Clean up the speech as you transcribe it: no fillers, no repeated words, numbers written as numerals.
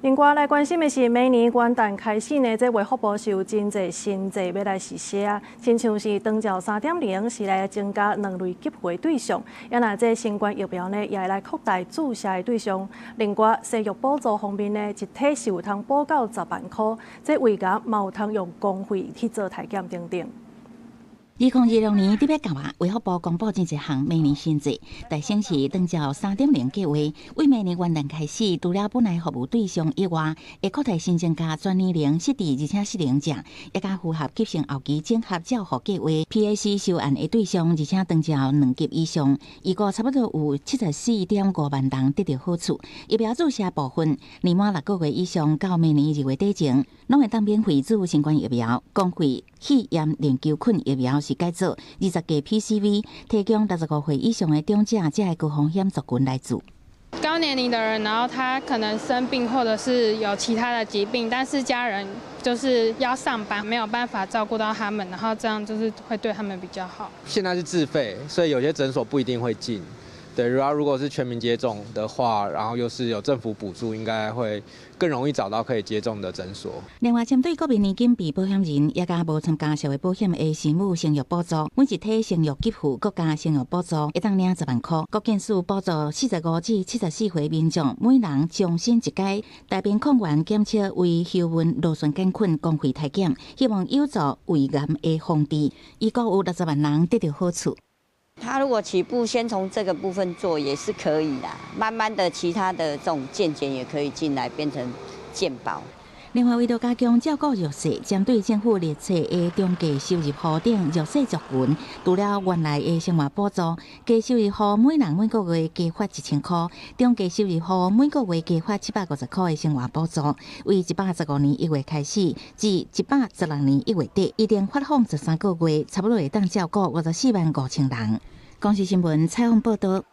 另外來關心的是，明年元旦開始呢，這衛福部是有真濟新制欲來實施啊，親像是長照3.0是來增加兩類給付的對象，也若這新冠疫苗呢，也會來擴大注射的對象。另外，生育補助方面呢，一體是有通補到10萬箍，這胃癌嘛有通用公費去做體檢等等。2026年特別到啊，衛福部公布真濟項明年新制，大先是長照3.0計劃，為明年元旦開始，除了本來服務對象以外，會擴大新增加全年齡失智而且失能者，也佮符合急性後期綜合照護計劃 PAC 收案的對象，而且長照兩級以上，預估差不多有74.5萬人得著好處。疫苗注射部分，年滿6個月以上到明年2月底前，攏會當免費注新冠疫苗，公費肺炎鏈球菌疫苗是改做20價 PCV，提供65歲以上的長者，這个高風險族群來注。高年齡的人，然後他可能生病或者是有其他的疾病，但是家人就是要上班，沒有辦法照顧到他們，然後這樣就是會對他們比較好。現在是自費，所以有些診所不一定會進。對，如果是全民接種的話，然後又是有政府補助，應該會更容易找到可以接種的診所。另外，針對國民年金被保險人，也佮無參加社會保險的生母生育補助，每一體生育給付國家生育補助，會當領10萬箍。國健署補助45至74歲民眾，每人終身一階。大便抗原檢測為幽門螺旋桿菌公費體檢，希望有助胃癌的防治，預估有60萬人得著好處。他如果起步先從這個部分做也是可以啦，慢慢的其他的這種健檢也可以進來變成健保。另外，為著加強照顧弱勢，針對政府列冊的中低收入戶等弱勢族群，除了原來的生活補助，低收入戶每人每個月加發1000箍，中低收入戶每個月加發750箍的生活補助。為115年1月開始，至116年1月底，一共發放13個月，差不多會當照顧54萬5千人。公視新聞採訪報導。